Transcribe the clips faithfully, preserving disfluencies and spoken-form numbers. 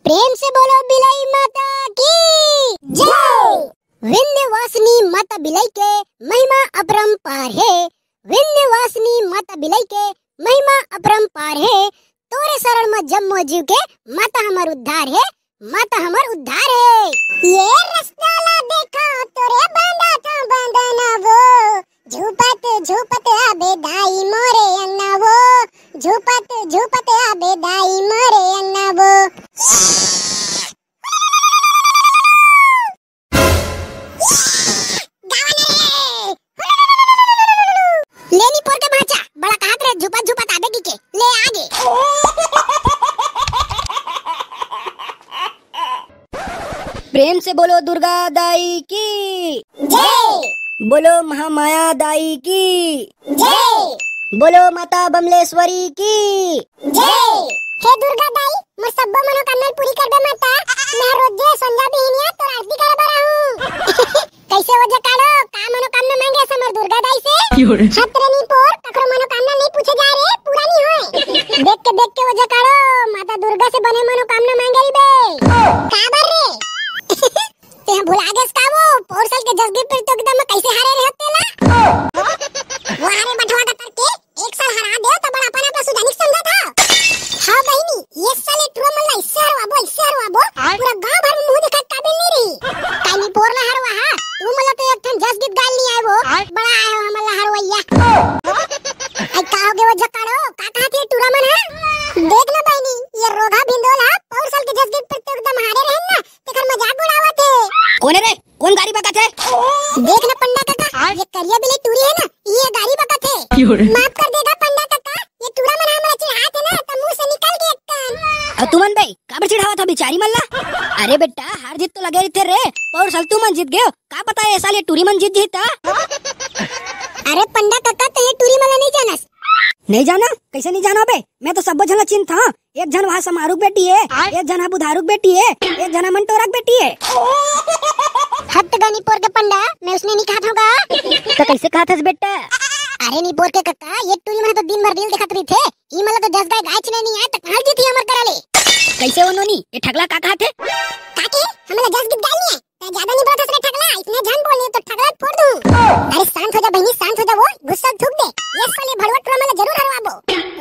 प्रेम से बोलो बिलाई माता की जय। विंध्यवासिनी माता बिलाई के महिमा अपरंपार हे। विंध्यवासिनी माता बिलाई के महिमा अपरंपार हे। तोरे शरण म जम्मो जीव के माता हमर उद्धार हे, माता हमर उद्धार हे। ये रस्ता ला देखा तोरे बांधा था बंधना वो, झूपत झूपत आबे दाई मोरे अंगना वो, झूपत झूपत आबे दाई मोरे अंगना वो। गावा ना रे। ले नी पोर के भांचा, बड़ा कहात रे झूपत झूपत आबे की के, ले आगे। प्रेम से बोलो दुर्गा दाई की जय। बोलो महामाया दाई की जय। बोलो माता बमलेश्वरी की जय। हे दुर्गा दाई, मोर सब्बो मनोकामना पूरी कर दे माता। मैं रोजे संझा बिहनिया तोर आरती करे बर आहूं। कैसे वो जकाड़ो, का मनोकामना मांगे हस हमर दुर्गा दाई से? क्यों रे? हत रे नी पोर, कखरो मनोकामना नहीं पूछे जा रे, पूरा नहीं होए। देख के, देख के वो जकाड़ो, माता दुर्गा से बने मनोकामना मांगे रहिबे। काबर रे? तें भुला गेस का वो पौर साल के जस गिफ्ट प्रतियोगिता में कैसे हारे रहे तेला? वाह रे बटवा का तरके, एक साल हरा दे तो बड़ा अपन आप ला सुजानिक समझा था। हाँ बहिनी, ये साल ये टुरा मन ला इससे हरवाबो, इससे हरवाबो, पूरा गांव भर में मुंह दिखा काबिल नहीं रही। काली पोर ला हरवा हा, तू मन ला तो एक ठन जस गीत गाल नहीं आए वो, बड़ा आए हो हमन ला हरवैया। आई का हो गे वो जकाड़ो, का कहा थे टुरा मन हा? देख ना बहिनी, ये रोगा भिंदोल हा पौर साल के जस गीत प्रतियोगिता में हारे रहे ना, तेकर मजाक उड़ावत हे। कोन हे रे? कोन गारी बकत हे? देख ना पंडा काका, ये करिया बिले टूरी हे ना, ये गारी बकत हे। माफ कर देगा पंडा काका, ये टूरा मन हमला चिढ़ात हे ना, त मुंह से निकल गे एक कान। अउ तुमन बे, काबर चिढ़ावत हो बिचारी मन ला? अरे बेटा, हार जीत तो लगे रहिथे रे, पौर साल तुमन जीत गेव, का पता ये साल ये टूरी मन जीत जही त। अरे पंडा काका, तो ये टूरी मन ला नहीं जानस? नहीं जाना? कैसे नहीं जाना बे? मैं तो सब्बो झन ला चिन्हत हंव। एक झन वहाँ समारू के बेटी हे, एक झन हा बुधारू के बेटी हे, एक झन हा मंटोरा के बेटी हे। हट गनी पोर के पंडा, मैं उसने नहीं कहा था। तो कैसे कहा था बेटा? अरे नी पोर के कक्का, ये टूरी मन तो दिन भर reel देखत रहिथे। ई मन ला तो जस गाय गाय चिने नहीं आए, त कहाँ जीती हमर करा ले? कैसे वो नोनी, ये ठगला का कहा थे? काकी, हमला जस गीत गाय नहीं है। तैं ज्यादा नहीं बोलत हस रे ठगला, इतने झन बोल नहीं तो ठगला फोड़ दूं। अरे शांत हो जा बहिनी, शांत हो जा, वो गुस्सा थूक दे। ये साल ये भड़वा टुरा मन ला जरूर हरवाबो।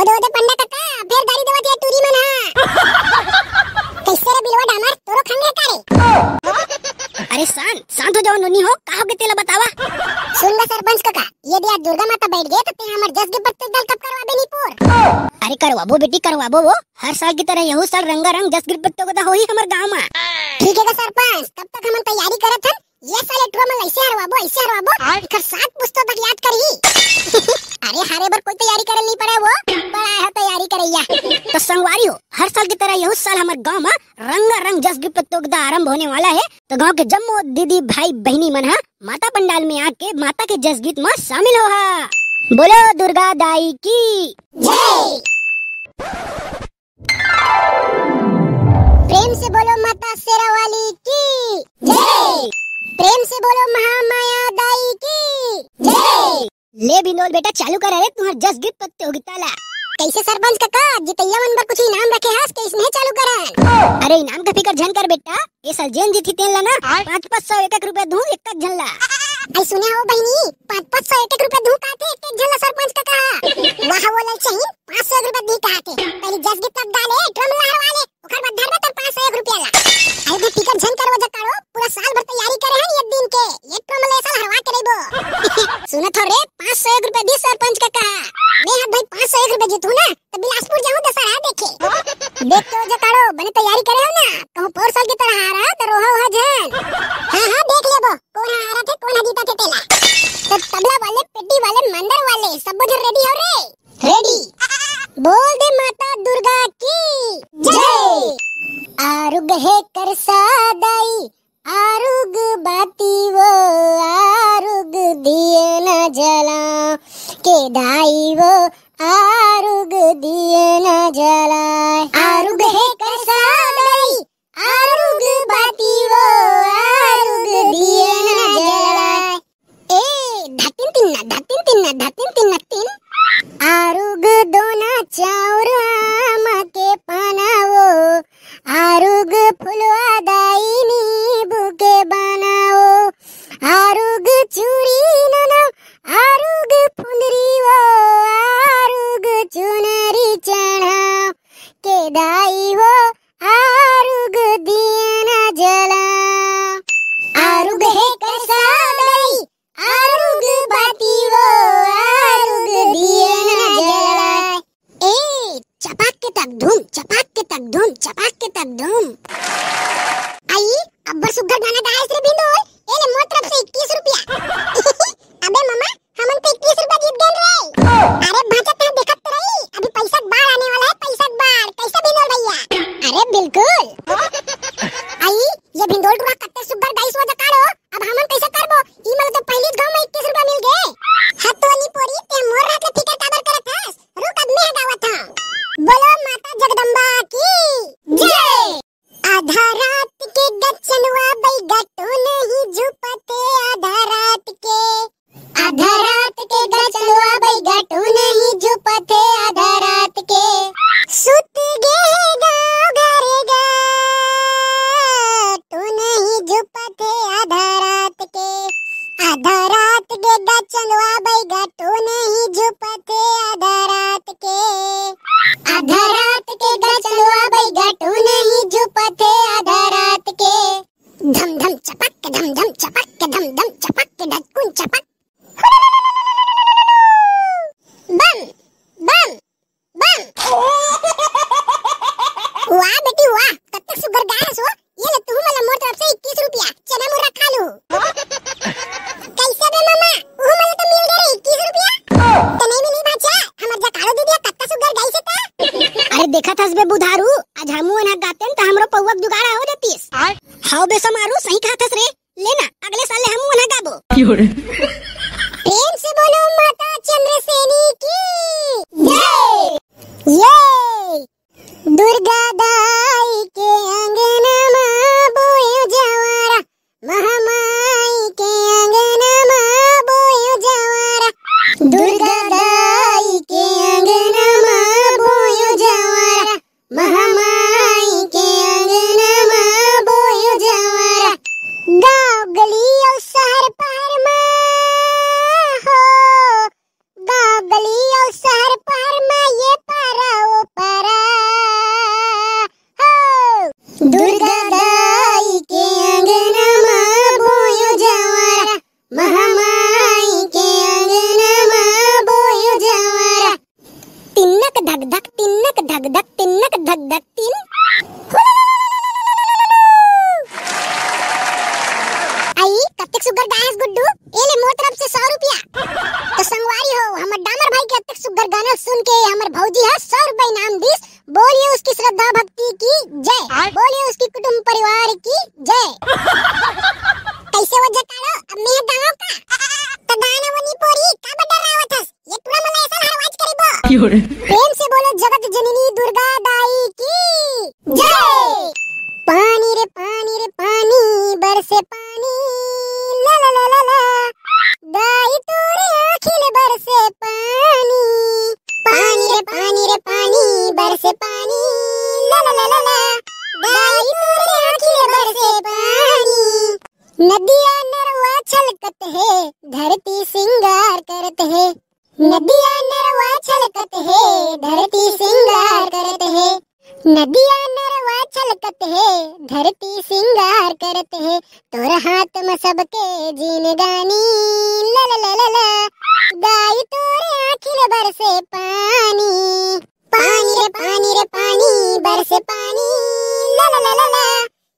ओदे ओदे पंडा काका, फेर गारी देवत ये टूरी मन हा। कैसे रे बिलवा डामर, तोरो खंग हे का रे? अरे शांत, शांत हो जाओ नोनी हो, का हो गे तेला बतावा। सुन ना सरपंच काका, ये दिया दुर्गा माता बैठ गे तो तैं हमर जस गीत प्रतियोगिता कब करवाबे नी पोर? अरे करवाबो बेटी, करवाबो वो। हर साल की तरह यहू साल रंगारंग जस गीत प्रतियोगिता होही हमर गांव में। ठीक है का सरपंच, तब तक हमन तैयारी करत हन। ये साल ये टुरा मन ला ऐसे हरवाबो, ऐसे हरवाबो, एकर सात पुस्ता तक याद करही। अरे हारे बर कोई तैयारी करे नहीं पड़े वो, बड़ा है तैयारी करैया। तो संगवारी हो, हर साल की तरह यहू साल हमर गांव में रंगारंग जस गीत प्रतियोगिता आरंभ होने वाला है। तो गांव के जम्मो दीदी, भाई, बहिनी मन हा माता पंडाल में आके माता के जस गीत में शामिल होहा। बोलो दुर्गा दाई की जय। प्रेम से बोलो माता शेरा वाली की जय। प्रेम से बोलो महामाया दाई की जय। ले बिनोल बेटा, चालू कर रे तुहर जस गीत प्रतियोगिता ला। कैसे सरपंच काका, जितैया मन बर कुछ इनाम रखे हस, के इसने चालू करन? अरे इनाम का फिकर झन कर बेटा, ये साल जेन जीती तेन ला ना, पाँच पाँच सौ एक एक रुपया दूं एक एक झन ला। आई सुने हो बहिनी, पाँच पाँच सौ एक एक रुपया दूं का थे एक एक झन ला सरपंच काका? वाह वो ललचैन, पाँच सौ एक रुपया दी का थे। पहले जस गीत तक गा ले, टुरा मन ला हरवा ले, ओकर बाद धर में तोर पाँच सौ एक रुपया ला। अरे तू फिकर झन कर वो जकाड़ो, पूरा साल भर तैयारी करे हन ये दिन के, ये टुरा मन ला ये साल हरवा के रहिबो। सुनत हो रे, पाँच सौ एक रुपया दी सरपंच काका। मैं हा भाई पाँच सौ एक रुपया जीतहूं ना, तो बिलासपुर जाहूं दशहरा देखे। देख के वो जकाड़ो, बने तैयारी करे हो ना, कहूं पौर साल की तरह हारा तो रोहा ओहा झन। हाँ हाँ देख लेबो, कोन हारा थे, कोन जीता थे तेला। तो तबला वाले, पेटी वाले, मांदर वाले, सब झन ready हो रे? Ready। बोल दे माता दुर्गा की जय। आरुग हे करसा दाई, आरुग बाती वो, आरुग दिए न जला के दाई वो, आरुग दिए न जला। आरुग हे करसा दाई, आरुग बाती वो, आरुग दिए न जला। ए, धतिन तिन्ना, धतिन तिन्ना, धतिन तिन्ना तिन। आरुग दोना चाउर आमा के पाना वो, आरुग आरुग फुलवा दाई नींबू के बनाओ, आरुग चूरी ननम, आरुग फुंदरी वो, आरुग चुनरी चढ़ाओ, के दाई वो आरुग दिया ना जला। आरुग हे करसा दाई, आरुग बाती वो, आरुग दिया ना जला। ए, चपाक के तक धूम, चपाक के तक धूम, चपाक के तक धूम। आई, अब्बर सुग्घर गाना गायस रे भिंदोल, ए ले मोर तरफ से इक्कीस रुपया। अबे ममा, हमन तो इक्कीस रुपया जीत गए रे। अरे भांचा, तैं देखत तो रही, अभी पैसा के बाढ़ आने वाला है, पैसा के बाढ़। कैसे भिंदोल भैया? अरे बिल्कुल। आई, ये भिंदोल टूरा कत्ते सुग्घर गाइस वो जकाड़ो, अब हमन कैसे करबो? ई मन तो पहली गांव में इक्कीस रुपया मिल गए। हतोनी पोरी, तैं मोर रहत ले फिकर काबर करत हस? रुक, अब मैं गावत हूँ। बोलो माता जगदम्बा की जय। आधा रात के गचनवा बैगा टो नहीं झुपते, आधा रात के। आधा रात के गचनवा बैगा टो नहीं झुपते, आधा रात के। सुत गे हे गाँव घर गा, टो नहीं झुपते आधा रात के। आधा रात के गचनवा बैगा टो नहीं झुपते आधा रात के। आधा रात के गचनवा बैगा टो नहीं झुपते आधा रात के। धम धम चपक, धम धम चपक, धम धम चपक, ढचकुन चपक। Bomb bomb bomb. वाह बेटी वाह, कतक सुग्घर गाय हस वो। ये ले तुहू मन ला मोर तरफ से इक्कीस रुपया, चना मुर्रा खा लू। कैसे बे ममा, उहू मन ला तो मिल गए रे इक्कीस रुपया। तने भी नहीं बाचा, हमर जकाड़ो दीदी कतक सुग्घर गाइस हे ता। अरे देखत हस बे बुधारू, आज हमू मन ह गातेन त हमरो पौवा के जुगाड़ हो देतिस। हाव बे समारू, सही कहत हस रे। लेना, अगले साल ले हमू मन ह गाबो। प्रेम से बोलो माता चंद्रसेनी की जय। ये दुर्गा दाई के अंगना मा बोयो जवारा, महामाई के अंगना मा बोयो जवारा। दुर्गा दाई के अंगना मा बोयो जवारा, महामाई के अंगना मा बोयो जवारा। गाँव गली अउ शहर पहर मा हो, गाँव गली अउ शहर पहर मा ये पारा ओ पारा हो। दुर्गा दाई के अंगना मा बोयो जवारा, महामाई के अंगना मा बोयो जवारा। तिन्नक धक धक, तिन्नक धक धक, तिन्नक धक धक तिन। आई, कतेक सुग्घर गायस गुड्डू, ए ले मोर तरफ से सौ रुपया। तो संगवारी हो, हमर डामर भाई के अतेक सुग्घर गाना सुन के हमर भौजी ह सौ रुपया इनाम दिस। बोलिए उसकी श्रद्धा भक्ति की जय, बोलिए उसकी कुटुंब परिवार की जय। कैसे वो जकाड़ो, अब मैं गाँव का? तो गाना वो नी पोरी, का बड्डा रावत हस? ये टूरा मन ला ऐसा हरवाज करिबो। प्रेम से बोलो जगत जननी दुर्गा दाई की जय। पानी रे पानी रे पानी, बरसे पानी, ला ला ला ला ला। दाई तोरे आँखी ले बरसे पानी। पानी रे पानी रे पानी, बरसे पानी, ला ला ला ला ला। दाई तोरे आँखी ले बरसे पानी। नदिया नरवा छलकत हे, धरती सिंगार करत हे। नदिया नरवा छलकत हे, धरती सिंगार करत हे। नदिया नरवा छलकत हे, धरती सिंगार करत हे। तोर हाथ म सबके जिनगानी, ला ला ला ला ला। दाई तोरे आँखी ले बरसे पानी। पानी रे पानी रे पानी, बरसे पानी, ला ला ला ला ला।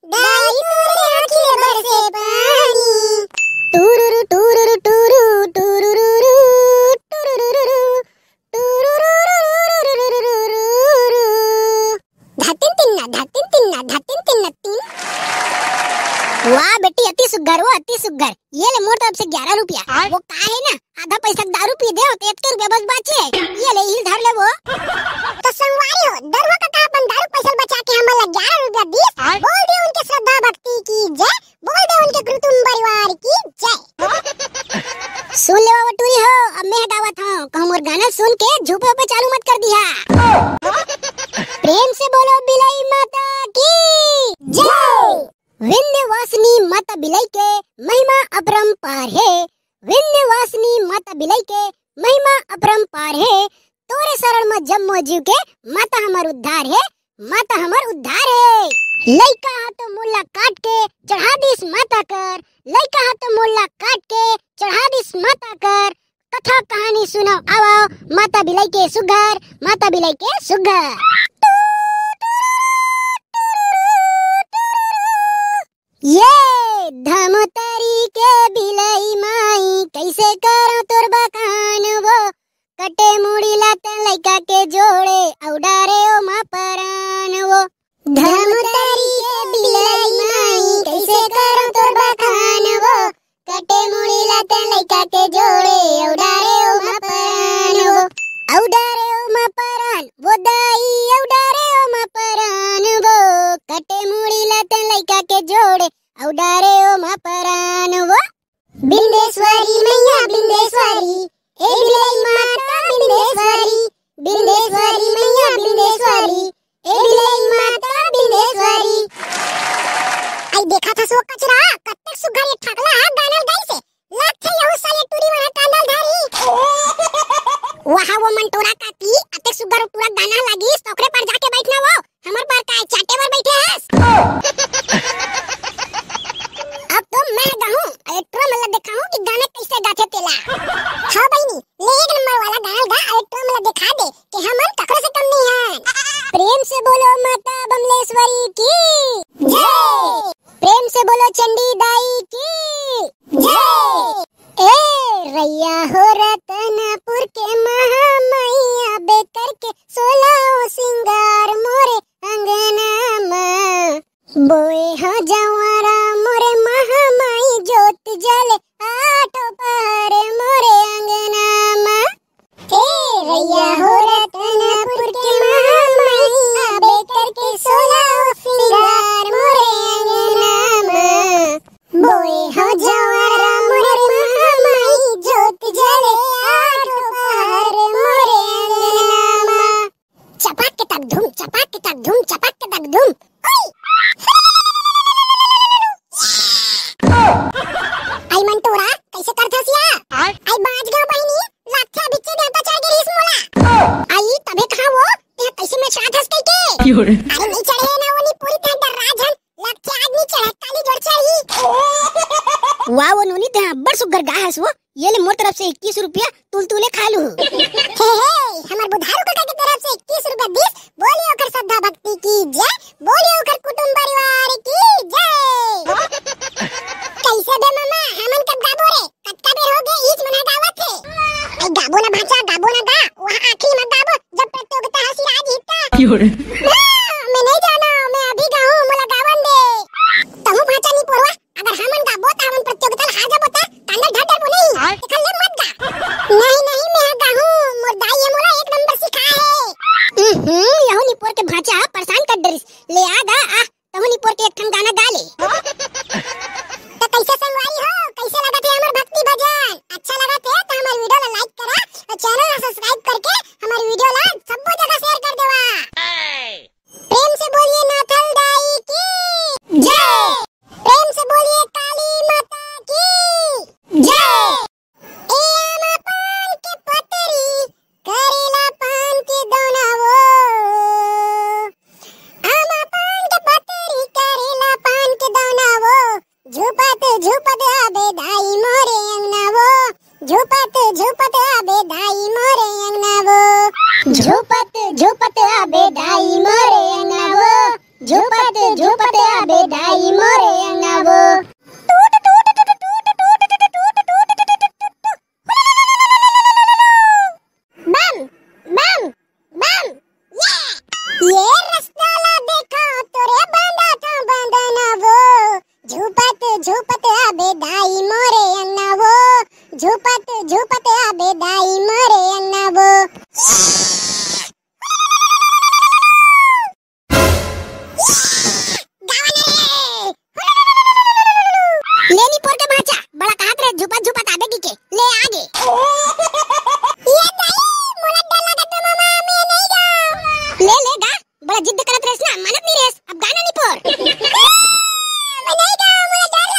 दाई तोरे आँखी ले बरसे पानी। टूरुरु टूरुरु टूरु, टूरुरुरु, टूरुरुरु, टूरुरुरु। धतिन तिन्ना, धतिन तिन्ना, धतिन तिन्ना तिन। वाह बेटी, अति सुग्घर, वो अति सुग्घर। ये ले मोर तरफ से ग्यारह रुपया। वो का हे ना, आधा पैसा के दारू पी दे हो, तो एक रुपया बस बाचे। ये ले, इही धर ले वो। तो संगवारी हो, दरुआ काका अपन दारू पैसा बचा के हमन ला ग्यारह रुपया दीस। बोल दे उनके श्रद्धा भक्ति की जय, बोल दे उनके कुटुंब परिवार की जय। सुन ले वो टूरी हो, अब मैं गावत हूँ, कहूँ मोर गाना सुन के झूपे पे चालू मत कर दिया। प्रेम से बोलो बिलाई माता की। माता बिलाई के महिमा अपरंपार हे। विंध्यवासिनी माता बिलाई के महिमा अपरंपार हे। तोरे शरण म जम्मो जीव के माता हमर उद्धार हे, माता हमर उद्धार हे। लइका ह तो मुड़ ला काट के चढ़ा दिस माता कर, लइका ह तो मुड़ ला काट के चढ़ा दिस माता कर। कथा कहानी सुनव आवव, माता बिलाई के सुघर, माता बिलाई के सुघर। ये धमतरी के बिलाई माई, कइसे करंव तोर बखान वो। कटे मुड़ी ला तैं लइका के जोड़े, अउ डारे ओमा परान वो। धमतरी के बिलाई माई, कइसे करंव तोर बखान वो। कटे मुड़ी ला तैं लइका के जोड़े, अउ डारे ओमा परान वो। अउ डारे ओमा परान वो दाई, अउ डारे ओमा परान वो। कटे मुड़ी ला तैं लइका के जोड़े, अउ डारे ओमा परान वो। बिंदेश्वरी मैया बिंदेश्वरी, ए बिलाई माता बिंदेश्वरी, बिंदेश्वरी मैया बिंदेश्वरी, ए बिलाई माता बिंदेश्वरी। आई देखा था सो कचरा, कत्तेक सुघर ये ठकला हा गाना गाइसे। लागथे यहू साले टूरी मन ह कांदा ल धारी। वाह वो मन टोरा काकी, अतेक सुघर टूरा गाना लागिस, त ओकरे पर जाके बैठना वो। हमर पर काय चाटे बर बैठे हस? अब तो मैं गाहूं, अउ टूरा मन ला देखाहूं कि गाना कइसे गाथे तेला। हाँ बहिनी, ले एक नंबर वाला गाना गा, अउ टूरा मन ला देखा दे कि हमन ककरो से कम नहीं हन। प्रेम से बोलो माता बमलेश्वरी की जय। प्रेम से बोलो चंडी दाई की जय। ए रैया हो रतनपुर के महामैया, बेकर के सोलह सिंगार मोरे अंगना मा। बोए हो जवारा मोरे महामाई, जोत जले आठो पहर मोरे अंगना मा। हे रैया हो रतनपुर के महामाई, बेकर के सोलह सिंगार मोरे अंगना मा। बोए हो जवारा मोरे महामाई, जोत जले आठो पहर मोरे अंगना मा। चपाक के तक धूम, चपाक के तक धूम, चपाक के तक धूम। ओई! आई मन टोरा, कइसे करथस या? आई बांच गयो बहिनी, लागथे बिच्चे देवता चढ़ गे रिहिस मोला। आई तभे कहा वो, तें कइसे में चढ़ाथस कहिके? अरे नहीं चढ़े ना वो नी पूरी तें डर्रा झन, लागथे आज नी चढ़े, काली जोर चढ़ी। वाह वो नोनी, तें अब्बड़ सुग्घर गा हस वो। ये ले मोर तरफ से इक्कीस रुपया, तुलतुले खा लू। हे, हे, हमर बुधारू काका के तरफ से इक्कीस रुपया दिस। बोलिए ओकर श्रद्धा भक्ति की जय, बोलिए ओकर कुटुंब परिवार की जय। कइसे बे मामा, हमन कब गाबो रे? कतका बेर हो गे, ईच मना गावत हे। ए, गाबो ना भांचा, गाबो ना गा, वहाँ आखिरी में गाबो, जब प्रतियोगिता ह सिरा जीता। क्यों रे? ना, मैं नहीं जाना, मैं अभी गाऊं, मोला गावन दे। तहूँ भांचा नहीं पोरवा, अगर हमन गाबो त हमन प्रतियोगिता ल हार जाबो त कांदा ढार डरबो नहीं। आय। एखर ले मत गा। नहीं, नहीं, मैं गाहूं, मोर दाई ये मोला एक नंबर सिखाए हे। हम्म, यहू निपोर के भांचा परेशान कर डरिस। ले आ गा, आ, तहू निपोर के एक ठन गाना गा ले। त कइसे संगवारी हो, कइसे लगत हे हमर भक्ति भजन? अच्छा लगत हे त हमर video ला like करा अउ channel ला subscribe करके हमर video ला सब्बो जगह share कर देवा। प्रेम से बोलिए नाथल दाई की जय। प्रेम से बोलिए काली माता की जय। ए आमा पान के पतरी, करेला पान के दौना वो। आमा पान के पतरी, करेला पान के दौना वो। झुपत झुपत आबे दाई मोरे अंगना वो। झुपत झुपत आबे दाई मोरे अंगना वो। झुपत झुपत आबे दाई मोरे अंगना वो। झुपत झुपत आबे दाई मोरे अंगना वो। बम, बम, बम, ये। ये रस्ता ला देखा तोरे बांधा था बंधना वो। झुपत झुपत आबे दाई मोरे अंगना वो। झुपत झुपत आबे दाई मोरे अंगना वो। गावा ना रे। ले निपोर के भांचा, बड़ा कहत रहे झुपत झुपत आबे कहिके, ले आगे। ये दाई, मोला डर लगत हे मामा, मैं नहीं गाऊं। ले, ले गा, बड़ा जिद करत रहेस ना, मानत नहीं रहेस, अब गाना निपोर। मैं नहीं गाऊं, मोला डर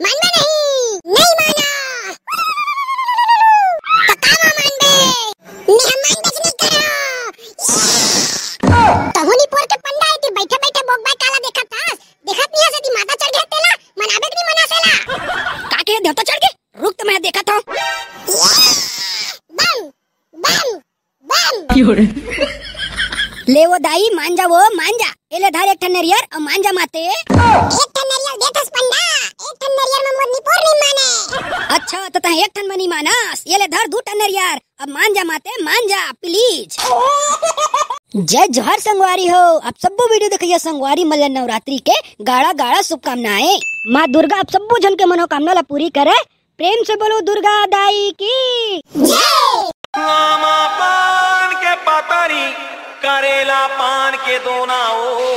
मानबे नहीं, नहीं माना। तो का मानबे? मैं हम मानबे नहीं करो। तहू निपोर के पंडा एती बइठे बइठे बोकबाय काला देखत हस? देखत नहीं हस एती माता चढ़ गे तेला, मनाबे कि नहीं मना सेला? का के देवता चढ़ गे? रुक तो मैं देखत हंव। Bomb, bomb, bomb. ले वो दाई, मान जा वो, मान जा। ए ले धर एक ठन नरियर अउ मान जा माते। एक ठन नरियर देथस पंडा, एक ठन नरियर में मोर निपोर नहीं माने। अच्छा, तो तैं एक ठन में नहीं मानस। ए ले धर दू ठन नरियर, अब मान जा माते, मान जा, please। जय जोहार संगवारी हो, आप सब्बो video देखइया संगवारी मन ल नवरात्रि के गाड़ा गाड़ा शुभकामनाएं। माँ दुर्गा आप सब्बो झन के मनोकामना ला पूरी करे। प्रेम से बोलो दुर्गा दाई की। आमा पान के पतरी, करेला पान के दोना ओ।